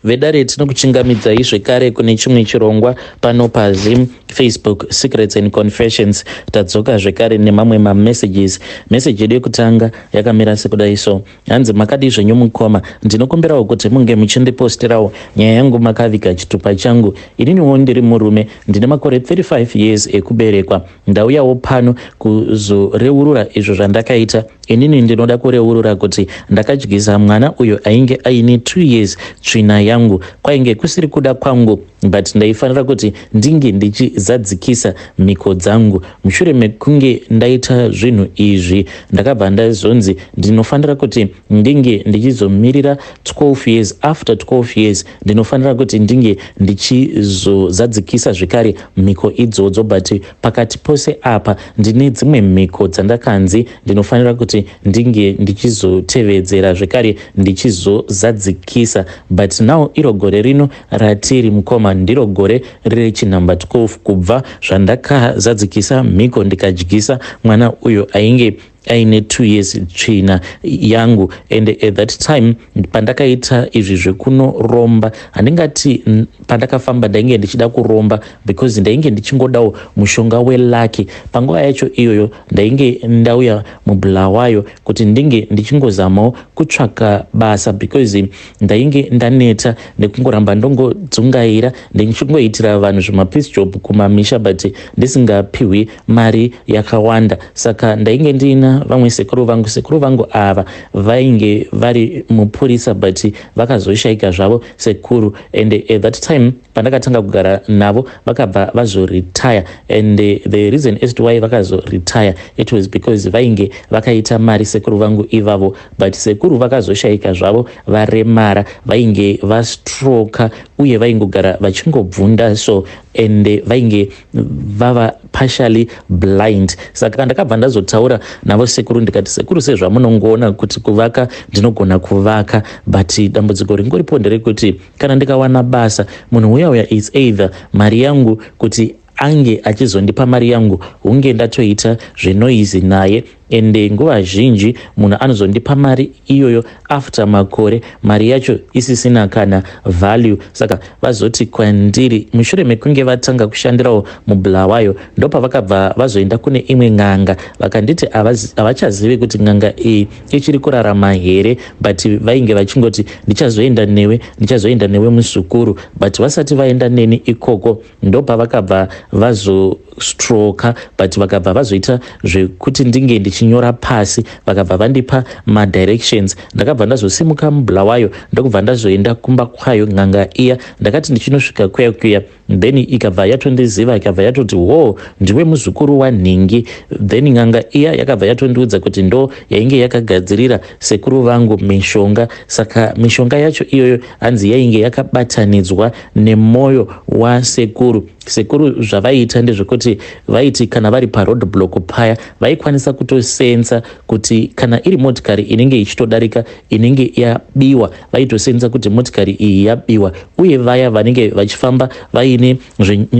Vedare, tinokuchingamidzai zvekare kune chimwe chirongwa pano paZim Facebook Secrets and Confessions. Tadzoka zvekare nemamwe mamessages. Message yedu yekutanga yakamira sekudai so. Hanzi, "Makadii zvenyu mukoma? Ndinokumbirawo kuti munge muchindiposterawo nyaya yangu makaviga chitupa changu. Ininiwo ndiri murume, ndine makore 35 years ekuberekwa. Ndauyawo pano kuzoreurura izvo zvandakaita. Inini ndinoda kureurura kuti ndakadyisa mwana uyo ainge aine 2 years tsvina yangu. Kwainge kusiri kuda kwangu, but ndaifanira kuti ndinge ndichizadzikisa mhiko dzangu. Mushure mekunge ndaita zvinhu izvi, ndakabva ndazonzi ndinofanira kuti ndinge ndichizomirira 12 years. After 12 years ndinofanira kuti ndinge ndichizozadzikisa zvekare mhiko idzodzo, but pakati pose apa ndine dzimwe mhiko dzandakanzi ndinofanira kuti ndinge ndichizotevedzera zvekare, ndichizozadzikisa. But now iro gore rino ratiri, mukoma, ndiro gore rechinhamba 12 kubva zvandakazadzikisa mhiko ndikadyisa mwana uyo ainge aine 2 years tsvina yangu. And at that time pandakaita izvi zvekunoromba, handingati pandakafamba ndainge ndichida kuromba, because ndainge ndichingodawo mushonga weluck. Panguva yacho iyoyo ndainge ndauya muBulawayo kuti ndinge ndichingozamawo kutsvaka basa, because ndainge ndaneta nekungoramba ndongodzungaira, ndichingoitira vanhu zvimapiece job kumamisha, but ndisingapiwi mari yakawanda. Saka ndainge ndiina vamwe sekuru vangu. Sekuru vangu ava vainge vari mupurisa, but vakazoshayika zvavo sekuru. And at that time pandakatanga kugara navo, vakabva vazoretire. And the reason as to why vakazoretire, it was because vainge vakaita mari sekuru vangu ivavo. But sekuru vakazoshayika zvavo varemara, vainge vastroka uye vaingogara vachingobvunda so, and vainge vava partially blind. Saka ndakabva ndazotaura navo sekuru, ndikati, 'Sekuru, sezvamunongoona kuti kuvaka ndinogona kuvaka, but dambudziko ringoripo nderekuti kana ndikawana basa, munhu uya uya is either mari yangu, kuti ange achizondipa mari yangu, hunge ndatoita zvenoise naye. Ende nguva zhinji munhu anozondipa mari iyoyo after makore, mari yacho isisina kana value.' Saka vazoti kwandiri, mushure mekunge vatanga kushandirawo muBulawayo, ndopavakabva vazoenda kune imwe n'anga. Vakanditi havachazivi kuti n'anga iyi ichiri kurarama here, but vainge vachingoti, 'Ndichazoenda newe, ndichazoenda newe muzukuru.' But vasati vaenda neni ikoko, ndopavakabva vazostroka. But vakabva vazoita zvekuti ndinge ndichinyora pasi, vakabva vandipa madirections. Ndakabva ndazosimuka muBulawayo, ndokubva ndazoenda kumba kwayo n'anga iya. Ndakati ndichinosvika kuya kuya, then ikabva yatondiziva, ikabva yatoti, 'Wo, ndiwe muzukuru wanhingi.' Then n'anga iya yakabva yatondiudza kuti ndo yainge yakagadzirira sekuru vangu mishonga. Saka mishonga yacho iyoyo, hanzi yainge yakabatanidzwa nemwoyo wasekuru. Sekuru zvavaiita ndezvekuti vaiti kana vari paroad block paya, vaikwanisa kutosensa kuti kana iri motikari inenge ichitodarika inenge yabiwa, vaitosensa kuti motikari iyi yabiwa. Uye vaya vanenge vachifamba vaine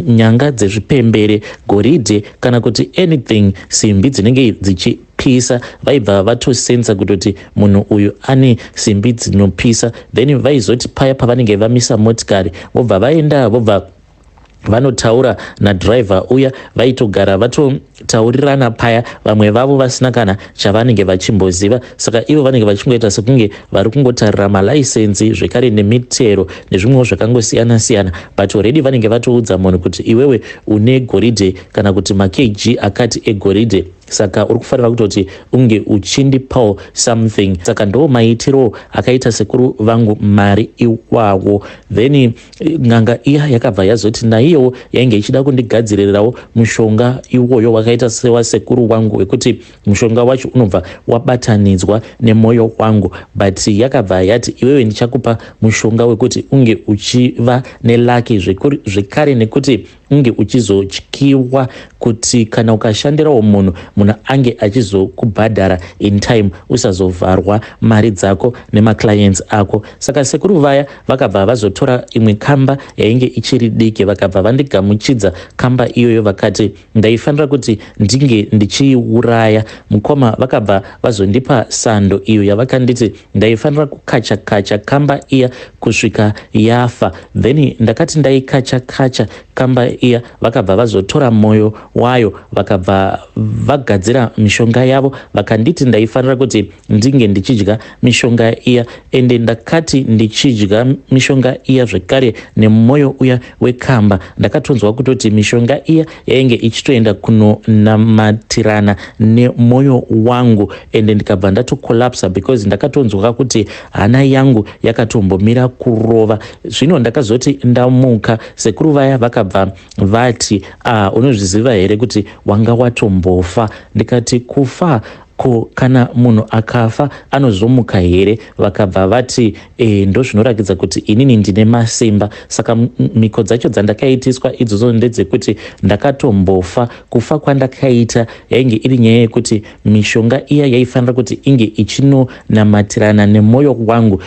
nyanga dzezvipembere, goridhe, kana kuti anything, simbi dzinenge dzichipisa, vaibva vatosensa kutoti munhu uyu ane simbi dzinopisa. Then vaizoti paya pavanenge vamisa motikari, vobva vaenda, vobva vanotaura nadhiraivha uya. Vaitogara vatotaurirana paya, vamwe vavo vasina kana chavanenge vachimboziva. Saka ivo vanenge vachingoita sekunge vari kungotarira malaisensi zvekare nemitero nezvimwewo zvakangosiyana-siyana, but already vanenge vatoudza munhu kuti, 'Iwewe une goridhe kana kuti makg akati egoridhe, saka uri kufanira kutoti unge uchindipawo something.' Saka ndo maitiro akaita sekuru vangu mari iwawo. Then n'anga iya yakabva yazoti naiyowo yainge ichida kundigadzirirawo mushonga iwoyo wakaita sewasekuru wangu, wekuti mushonga wacho unobva wabatanidzwa nemwoyo wangu. But yakabva yati, 'Iwewe ndichakupa mushonga wekuti unge uchiva neluck zvekare, nekuti unge uchizotyiwa kuti kana ukashandirawo munhu, munhu munhu ange achizokubhadhara in time, usazovharwa mari dzako nemaclients ako. Saka sekuru vaya vakabva vazotora imwe kamba yainge ichiri diki, vakabva vandigamuchidza kamba iyoyo, vakati ndaifanira kuti ndinge ndichiiuraya. Mukoma, vakabva vazondipa sando iyo yavakanditi ndaifanira kukacha kacha kamba iya kusvika yafa. Then ndakati ndaikacha kacha kamba iya, vakabva vazotora mwoyo wayo, vakabva vagadzira mishonga yavo, vakanditi ndaifanira kuti ndinge ndichidya mishonga iya. Ende ndakati ndichidya mishonga iya zvekare nemwoyo uya wekamba, ndakatonzwa kutoti mishonga iya yainge ichitoenda kunonamatirana nemwoyo wangu, ende ndikabva ndatocollapsa because ndakatonzwa kuti hana yangu yakatombomira kurova. Zvino ndakazoti ndamuka, sekuru vaya vakabva vati, "Ah, unozviziva here kuti wanga watombofa?" Ndikati, "Kufa? Ko kana munhu akafa anozomuka here?" Vakabva vati, "Ndozvinoratidza kuti inini ndine masimba." Saka mhiko dzacho dzandakaitiswa idzodzo ndedzekuti ndakatombofa. Kufa kwandakaita yainge iri nyaya yekuti mishonga iya yaifanira kuti inge ichinonamatirana nemwoyo wangu.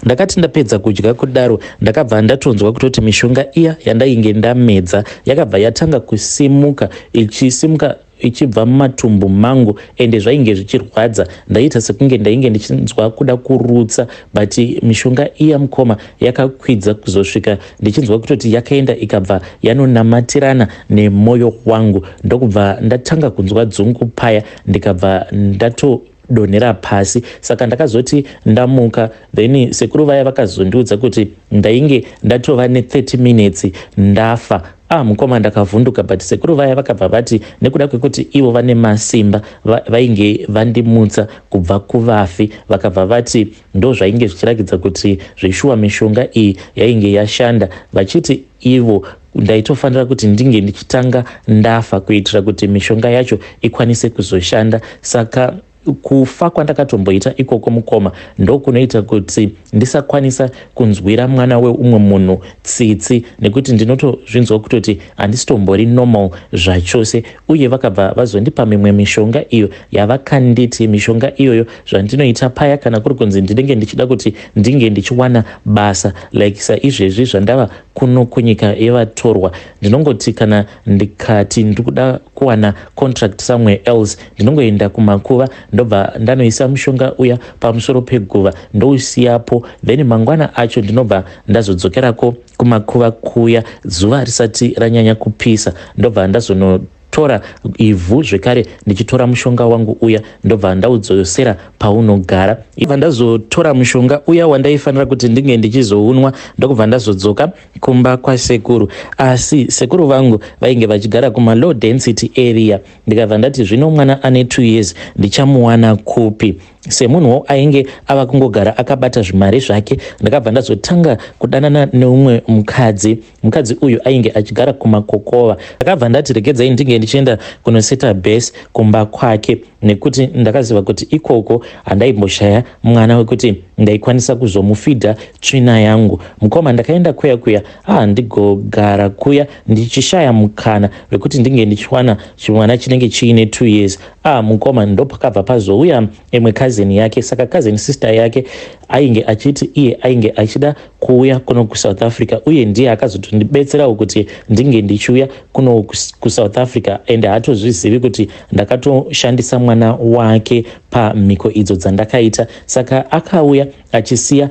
Ndakati ndapedza kudya kudaro, ndakabva ndatonzwa kutoti mishonga iya yandainge ndamedza yakabva yatanga kusimuka, ichisimuka ichibva mumatumbu mangu, ende zvainge zvichirwadza. Ndaita sekunge ndainge ndichinzwa kuda kurutsa, but mishonga iya, mukoma, yakakwidza kuzosvika ndichinzwa kutoti yakaenda ikabva yanonamatirana nemwoyo wangu. Ndokubva ndatanga kunzwa dzungu paya, ndikabva ndatodonhera pasi. Saka ndakazoti ndamuka, then sekuru vaya vakazondiudza kuti ndainge ndatova ne30 minutes ndafa. Ah, mukoma, ndakavhunduka, but sekuru vaya vakabva vati nekuda kwekuti ivo vane masimba, vainge vandimutsa kubva kuvafi, vakabva vati ndo zvainge zvichirakidza kuti zveshuwa mishonga iyi yainge yashanda, vachiti ivo ndaitofanira kuti ndinge ndichitanga ndafa kuitira kuti mishonga yacho ikwanise kuzoshanda. Saka kufa kwandakatomboita ikoko, mukoma, ndokunoita kuti ndisakwanisa kunzwira mwana weumwe munhu tsitsi, nekuti ndinotozvinzwa kutoti handisitombori normal zvachose. Uye vakabva vazondipa mimwe mishonga iyo yavakanditi mishonga iyoyo, zvandinoita paya kana kuri kunzi ndinenge ndichida kuti ndinge ndichiwana basa, like saizvezvi zvandava kuno kunyika yevatorwa, ndinongoti kana ndikati ndiri kuda kuwana contract somewhere else, ndinongoenda kumakuva, ndobva ndanoisa mushonga uya pamusoro peguva, ndousiyapo. Then mangwana acho ndinobva ndazodzokerako kumakuva kuya zuva risati ranyanya kupisa, ndobva ndazonotora ivhu zvekare, ndichitora mushonga wangu uya, ndobva ndaudzosera paunogara. Ibva ndazotora mushonga uya wandaifanira kuti ndinge ndichizounwa, ndokubva ndazodzoka kumba kwasekuru. Asi sekuru vangu vainge vachigara kumalow density area. Ndikabva ndati, "Zvino mwana ane 2 years ndichamuwana kupi?" Semunhuwo ainge ava kungogara akabata zvimari zvake, ndakabva ndazotanga kudanana neumwe mukadzi. Mukadzi uyu ainge achigara kuMakokova. Ndakabva ndati regedzai ndinge ndichienda kunoseta base kumba kwake, nekuti ndakaziva kuti ikoko handaimboshaya mwana wekuti ndaikwanisa kuzomufidha tsvina yangu. Mukoma, ndakaenda kuya kuya, ndigogara kuya ndichishaya mukana wekuti ndinge ndichiwana chimwana chinenge chiine 2 years. Mukoma, ndopakabva pazouya imwe cousin yake. Saka cousin sister yake ainge achiti iye ainge achida kuuya kuno kuSouth Africa, uye ndiye akazotondibetserawo kuti ndinge ndichiuya kuno kuSouth Africa, ende haatozvizivi kuti ndakatoshandisa mwana wake pamhiko idzo dzandakaita. Saka akauya achisiya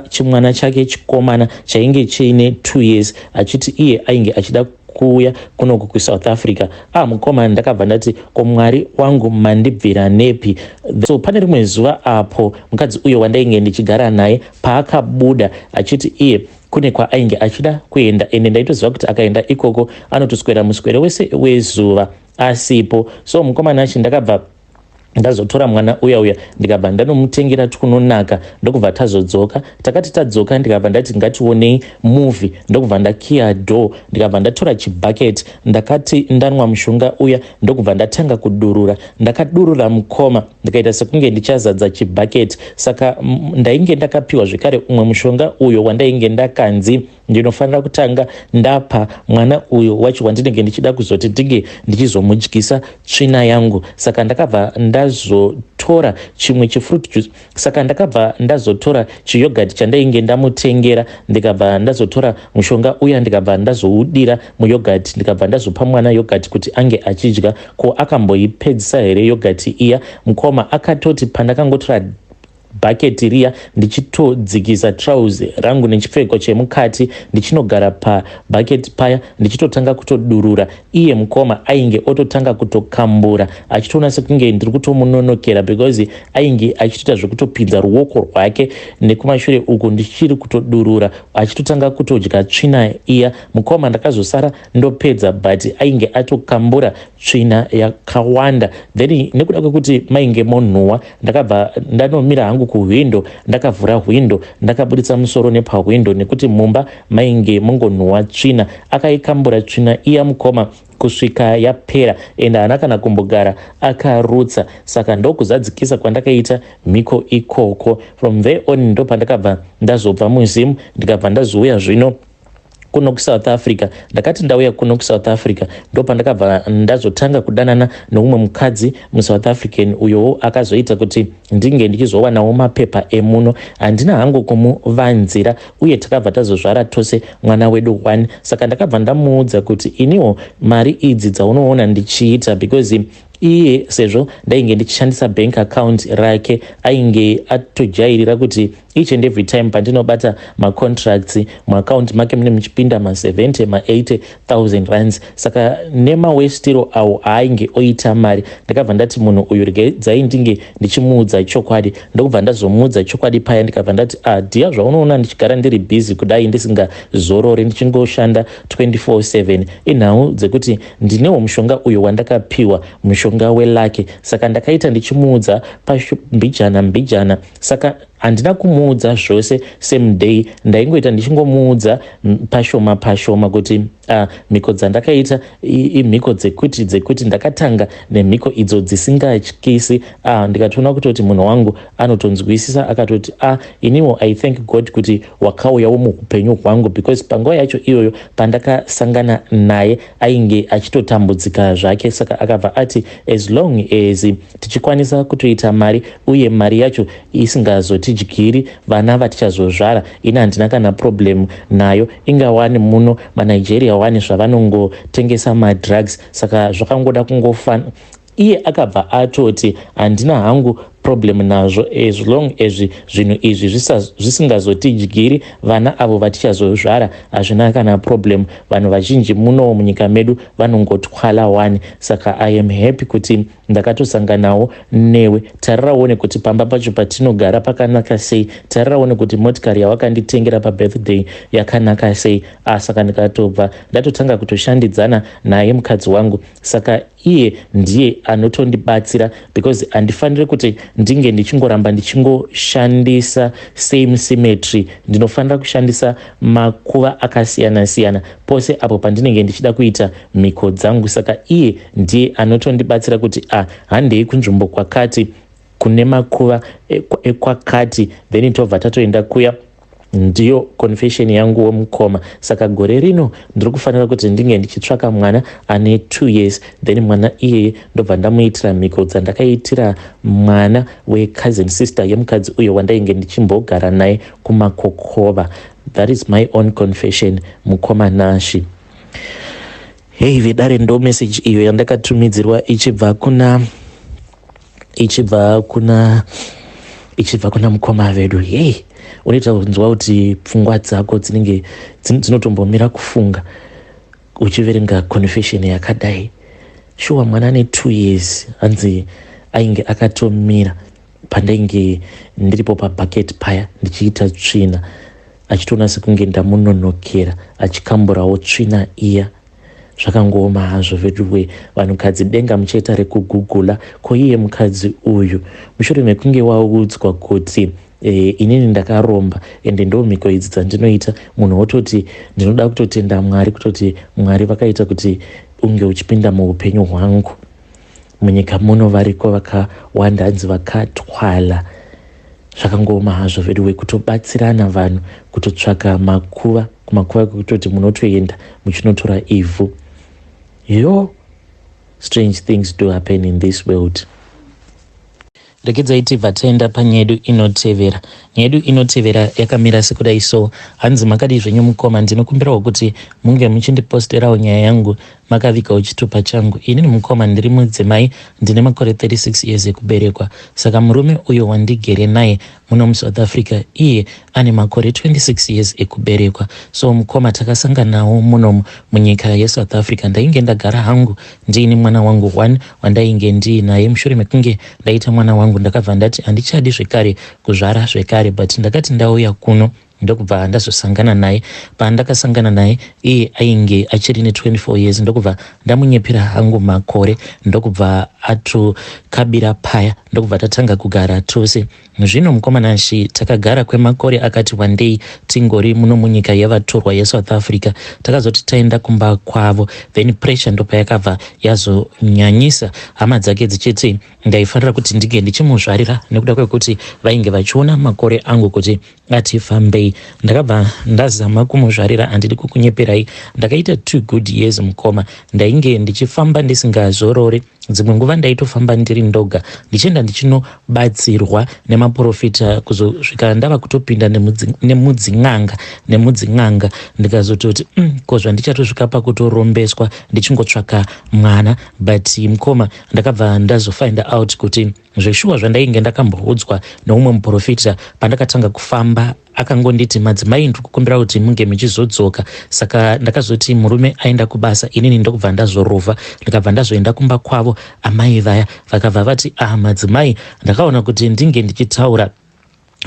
chimwana chake chikomana chainge chiine 2 years, achiti iye ainge achida kuuya kunoku kuSouth Africa. Mukoma, ndakabva ndati, "Ko Mwari wangu, mandibvira nepi?" So pane rimwe zuva apo mukadzi uyo wandainge ndichigara naye paakabuda achiti iye kune kwaainge achida kuenda, ende ndaitoziva kuti akaenda ikoko anotoswera muswere wese wezuva asipo. So mukomana achi, ndakabva ndazotora mwana uya uya, ndikabva ndanomutengera twunonaka, ndokubva tazodzoka. Takati tadzoka, ndikabva ndati ngationei movie, ndokubva ndakiya door, ndikabva ndatora chibhaketi. Ndakati ndanwa mushonga uya, ndokubva ndatanga kudurura. Ndakadurura, mukoma, ndikaita sekunge ndichazadza chibhaketi. Saka ndainge ndakapiwa zvekare umwe mushonga uyo wandainge ndakanzi Ndinofanira kutanga ndapa mwana uyo wacho wandinenge ndichida kuzoti ndinge ndichizomudyisa tsvina yangu. Saka ndakabva ndazotora chimwe chifruit juice, saka ndakabva ndazotora chiyogurt chandainge ndamutengera, ndikabva ndazotora mushonga uya, ndikabva ndazoudira muyogurt, ndikabva ndazopa mwana yogurt kuti ange achidya. Ko akamboipedzisa here yogurt iya, mukoma? Akatoti pandakangotora bhaketi riya, ndichitodzikisa trauzi rangu nechipfeko chemukati, ndichinogara pabhaketi paya, ndichitotanga kutodurura, iye mukoma ainge ototanga kutokambura, achitoona sekunge ndiri kutomunonokera, because ainge achitoita zvekutopinza ruoko rwake nekumashure uku ndichiri kutodurura, achitotanga kutodya tsvina iya. Mukoma, ndakazosara ndopedza, but ainge atokambura tsvina yakawanda. Then nekuda kwekuti mainge monhuhwa, ndakabva ndanomira hangu kuhwindo, ndakavhura hwindo, ndakabuditsa musoro nepahwindo, nekuti mumba mainge mongonhuhwa tsvina. Akaikambura tsvina iya, mukoma, kusvika yapera, ende haana kana kumbogara akarutsa. Saka ndokuzadzikisa kwandakaita mhiko ikoko. From there on ndo pandakabva ndazobva muZim, ndikabva ndazouya zvino kuno kuSouth Africa. Ndakati ndauya kuno kuSouth Africa, ndo pandakabva ndazotanga kudanana neumwe mukadzi muSouth African, uyowo akazoita kuti ndinge ndichizowanawo mapepa emuno. Handina hangu kumuvanzira, uye takabva tazozvara tose mwana wedu one. Saka ndakabva ndamuudza kuti iniwo mari idzi dzaunoona ndichiita, because iye sezvo ndainge ndichishandisa bank account rake, ainge atojairira kuti each and every time pandinobata macontracts, muaccount make mune muchipinda ma70, ma80 000 rands. Saka nemawestiro awo aainge oita mari, ndakabva ndati munhu uyu regedzai ndinge ndichimuudza chokwadi. Ndokubva ndazomuudza chokwadi paya, ndikabva ndati, "Ah dear, zvaunoona ndichigara ndiri busy kudai, ndisingazorori, ndichingoshanda 24/7, inhau dzekuti ndinewo mushonga uyo wandakapiwa, mushonga weluck." Saka ndakaita ndichimuudza pambijana mbijana. Saka handina kumuudza zvose same day, ndaingoita ndichingomuudza pashoma pashoma kuti mhiko dzandakaita imhiko dzekuti ndakatanga nemhiko idzo dzisingatyisi. Ndikatoona kutoti munhu wangu anotonzwisisa, akatoti, "Iniwo I thank God kuti wakauyawo muupenyu hwangu," because panguva yacho iyoyo pandakasangana naye ainge achitotambudzika zvake. Saka akabva ati as long as tichikwanisa kutoita mari, uye mari yacho isingazotidyiri vana vatichazozvara, ini handina kana problem nayo. Ingawani muno maNigeria wani zvavanongotengesa madrugs, saka zvakangoda kungofana. Iye akabva atoti handina hangu problem nazvo as long as zvinhu izvi zvisingazotidyiri vana avo vatichazozvara, hazvina kana problem. Vanhu vazhinji muno munyika medu vanongotwala wani, saka I am happy kuti ndakatosanganawo newe. Tarirawo nekuti pamba pacho patinogara pakanaka sei, tarirawo nekuti motikari yawakanditengera pabirthday yakanaka sei. Saka ndikatobva ndatotanga kutoshandidzana naye mukadzi wangu. Saka iye ndiye anotondibatsira, because handifaniri kuti ndinge ndichingoramba ndichingoshandisa same cemetery. Ndinofanira kushandisa makuva akasiyana-siyana pose apo pandinenge ndichida kuita mhiko dzangu. Saka iye ndiye anotondibatsira kuti handei kunzvimbo kwakati, kune makuva ekwakati, then tobva tatoenda kuya. Ndiyo confession yangu womukoma. Saka gore rino ndiri kufanira kuti ndinge ndichitsvaka mwana ane 2 years, then mwana iyeye ndobva ndamuitira mhiko dzandakaitira mwana wecousin sister yemukadzi uyo wandainge ndichimbogara naye kuMakokova. That is my own confession, mukoma Nashi. Hei vedare, ndo message iyo yandakatumidzirwa ichibva kuna mukoma vedu. Hei, unoita kunzwa kuti pfungwa dzako dzinenge dzinotombomira kufunga uchiverenga confession yakadai. Shuwa, mwana ane 2 years, hanzi ainge akatomira pandainge ndiripo pabhaketi paya ndichiita tsvina, achitoona sekunge ndamunonokera, achikamburawo tsvina iya. Zvakangooma hazvo veduwe. Vanhukadzi, denga muchaita rekugugula. Ko iye mukadzi uyu, mushure mekunge waudzwa kuti inini ndakaromba, ende ndo mhiko idzi dzandinoita, munhu wototi ndinoda kutotenda Mwari kutoti Mwari vakaita kuti unge uchipinda muupenyu hwangu. Munyika muno variko vakawanda, hanzi vakatwala. Zvakangooma hazvo veduwe, kutobatsirana vanhu kutotsvaka makuva, kumakuva kwekutoti munotoenda muchinotora ivhu. Yo, strange things do happen in this world. Regedzai tibva taenda panyaya yedu inotevera. Nyaya yedu inotevera yakamira sekudai so. Hanzi, makadii zvenyu mukoma? Ndinokumbirawo kuti munge muchindiposterawo nyaya yangu makavigawo chitupa changu. Inini mukoma ndiri mudzimai, ndine makore 36 years ekuberekwa. Saka murume uyo wandigere naye muno muSouth Africa, iye ane makore 26 years ekuberekwa. So mukoma, takasanganawo munomu munyika yeSouth Africa. Ndainge ndagara hangu ndiine mwana wangu one wandainge ndiinaye. Mushure mekunge ndaita mwana wangu, ndakabva ndati handichadi zvekare kuzvara zvekare, but ndakati ndauya kuno ndokubva ndazosangana naye. Pandakasangana naye, iye ainge achiri ne24 years, ndokubva ndamunyepera hangu makore, ndokubva atokabira paya, ndokubva tatanga kugara tose. Zvino mukomanashi, takagara kwemakore akati wandei tingori muno munyika yevatorwa yeSouth Africa. Takazoti taenda kumba kwavo, then pressure ndopayakabva yazonyanyisa, hama dzake dzichiti ndaifanira kuti ndinge ndichimuzvarira nekuda kwekuti vainge vachiona makore angu kuti ati fambei. Ndakabva ndazama kumuzvarira. Handidi kukunyeperai, ndakaita 2 good years mukoma. Ndainge ndichifamba ndisingazorori. Dzimwe nguva ndaitofamba ndiri ndoga, ndichienda ndichinobatsirwa nemaprofita, kuzosvika ndava kutopinda nemudzin'anga nemudzin'anga. Ndikazototi, ko zvandichatosvika pakutorombeswa ndichingotsvaka mwana?" But mukoma, ndakabva ndazofind out kuti zveshuwa zvandainge ndakamboudzwa neumwe muprofita pandakatanga kufamba, akangonditi, "Madzimai, ndiri kukumbira kuti munge muchizodzoka." Saka ndakazoti murume aenda kubasa, inini ndokubva ndazorovha, ndikabva ndazoenda kumba kwavo. Amai vaya vakabva vati, "Ah, madzimai, ndakaona kuti ndinge ndichitaura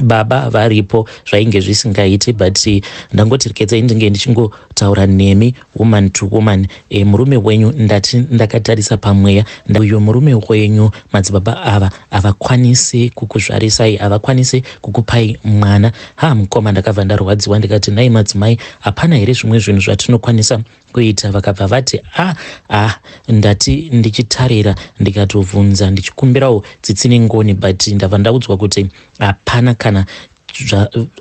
baba varipo zvainge zvisingaiti, but ndangoti rekedzai ndinge ndichingotaura nemi woman to woman. Murume wenyu, ndati ndakatarisa pamweya, uyo murume wenyu, madzibaba ava havakwanisi kukuzvarisai, havakwanisi kukupai mwana." Ha, mukoma, ndakabva ndarwadziwa. Ndikati, "Nai madzimai, hapana here zvimwe zvinhu zvatinokwanisa kuita?" Vakabva vati, "A ah, ah, ndati ndichitarira, ndikatobvunza ndichikumbirawo tsitsi nengoni, but ndabva ndaudzwa kuti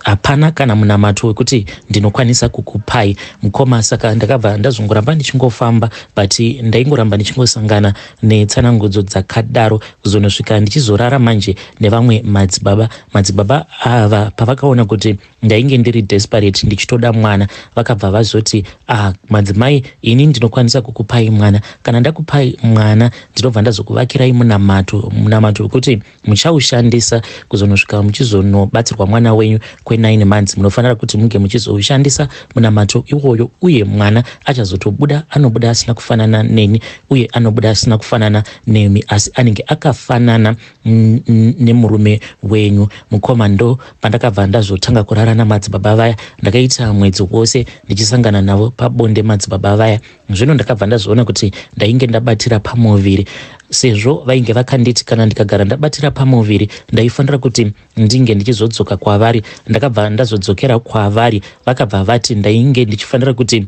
hapana kana munamato wekuti ndinokwanisa kukupai, mukoma." Saka ndakabva ndazongoramba ndichingofamba, but ndaingoramba ndichingosangana netsanangudzo dzakadaro, kuzonosvika ndichizorara manje nevamwe madzibaba. Madzibaba ava pavakaona kuti ndainge ndiri desperate, ndichitoda mwana, vakabva vazoti, "Ah, madzimai, ini ndinokwanisa kukupai mwana. Kana ndakupai mwana, ndinobva ndazokuvakirai munamato, munamato wekuti muchaushandisa kuzonosvika muchizonobatsirwa mwana wenyu kwe9 months. Munofanira kuti munge muchizoushandisa munamato iwoyo, uye mwana achazotobuda, anobuda asina kufanana neni, uye anobuda asina kufanana nemi, asi anenge akafanana nemurume wenyu." Mukoma, ndo pandakabva ndazotanga kurara namadzibaba vaya. Ndakaita mwedzi wose ndichisangana navo pabonde madzibaba vaya. Zvino ndakabva ndazoona kuti ndainge ndabatira pamuviri, sezvo vainge vakanditi kana ndikagara ndabatira pamuviri, ndaifanira kuti ndinge ndichizodzoka kwavari. Ndakabva ndazodzokera kwavari. Vakabva vati ndainge ndichifanira kuti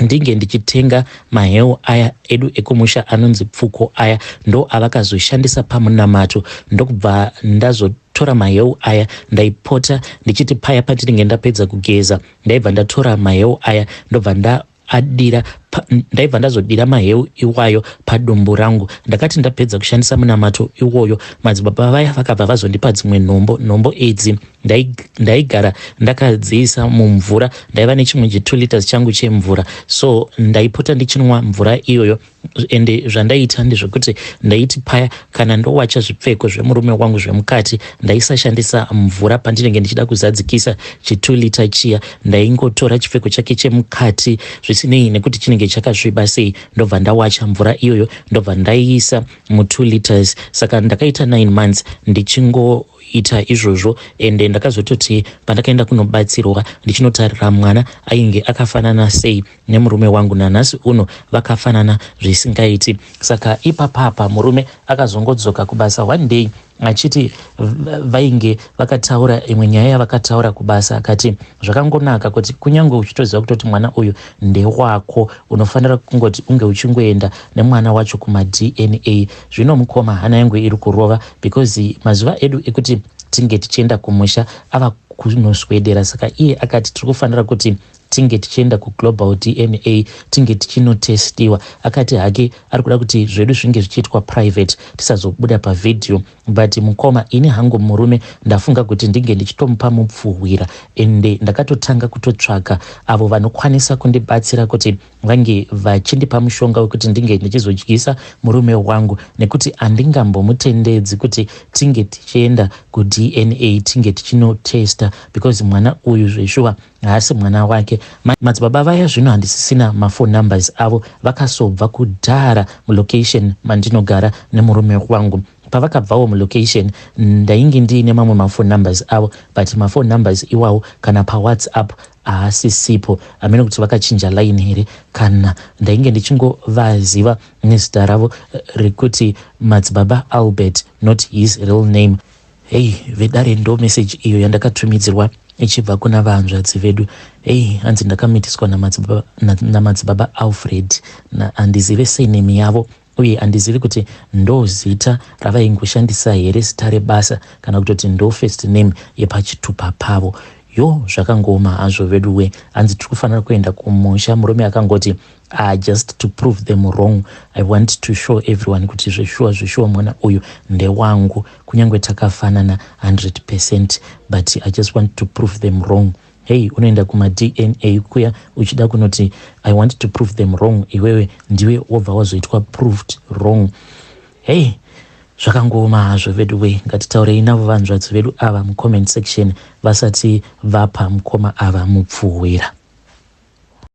ndinge ndichitenga maheu aya edu ekumusha anonzi pfuko aya. Ndo avakazoshandisa pamunamato. Ndokubva ndazotora maheu aya. Ndaipota ndichiti paya pandinenge ndapedza kugeza, ndaibva ndatora maheu aya, ndobva ndaadira, ndaibva ndazodira maheu iwayo padumbu rangu. Ndakati ndapedza kushandisa munamato iwoyo, madzibaba vaya vakabva vazondipa dzimwe nhombo. Nhombo idzi ndaigara ndakadziisa mumvura. Ndaiva nechimwe chi2 liters changu chemvura, so ndaipota ndichinwa mvura iyoyo. Ende zvandaita ndezvekuti ndaiti paya kana ndowacha zvipfeko zvemurume wangu zvemukati, ndaisashandisa mvura pandinenge ndichida kuzadzikisa chi2 liter chiya. Ndaingotora chipfeko chake chemukati, zvisinei nekuti chinenge chakasviba sei, ndobva ndawacha mvura iyoyo, ndobva ndaiisa mu2 liters. Saka ndakaita 9 months ndichingoita izvozvo. Ende ndakazototi pandakaenda kunobatsirwa, ndichinotarira mwana, ainge akafanana sei nemurume wangu. Nanhasi uno vakafanana zvisingaiti. Saka ipapapa murume akazongodzoka kubasa one day achiti vainge vakataura imwe nyaya yavakataura kubasa. Akati zvakangonaka kuti kunyange uchitoziva kutoti mwana uyu ndewako, unofanira kungoti unge uchingoenda nemwana wacho kumaDNA. Zvino mukoma, hana yangu iri kurova because mazuva edu ekuti tinge tichienda kumusha ava kunoswedera. Saka iye akati tiri kufanira kuti tinge tichienda kuGlobal DNA, tinge tichinotestiwa. Akati hake ari kuda kuti zvedu zvinge zvichiitwa private, tisazobuda pavhidhiyo. But mukoma, ini hangu murume ndafunga kuti ndinge ndichitomupa mupfuhwira, ende ndakatotanga kutotsvaga avo vanokwanisa kundibatsira kuti vange vachindipa mushonga wekuti ndinge ndichizodyisa murume wangu, nekuti handingambomutendedzi kuti tinge tichienda kuDNA, tinge tichinotesta, because mwana uyu zveshuwa haasi mwana wake. Madzibaba vaya zvino handisisina mafone numbers avo, vakasobva kudhara mulocation mandinogara nemurume wangu. Pavakabvawo mulocation, ndainge ndiine mamwe mafone numbers avo, but mafone numbers iwawo kana paWhatsApp haasisipo. Hamene kuti vakachinja line here. Kana ndainge ndichingovaziva nezita ravo rekuti Madzibaba Albert, not his real name. Hei vedare, ndo message iyo yandakatumidzirwa ichibva kuna vahanzvadzi vedu. Hei, hanzi ndakamitiswa naMadzibaba Alfred. Handizive surname yavo uye handizivi kuti ndo zita ravaingoshandisa here, zita rebasa, kana kutoti ndo first name yepachitupa pavo. Yo, zvakangooma hazvo vedu we. Hanzi tiri kufanira kuenda kumusha. Murume akangoti, just to prove them wrong, I want to show everyone kuti zveshuwa zveshuwa mwana uyu ndewangu, kunyange takafanana 100%, but I just want to prove them wrong. Hei, unoenda kumaDNA kuya uchida kunoti I want to prove them wrong, iwewe ndiwe wobva wazoitwa proved wrong. Hei, zvakangooma hazvo vedu we. Ngatitaurei navo vanzvadzi vedu ava mucomment section vasati vapa mukoma ava mupfuhwira.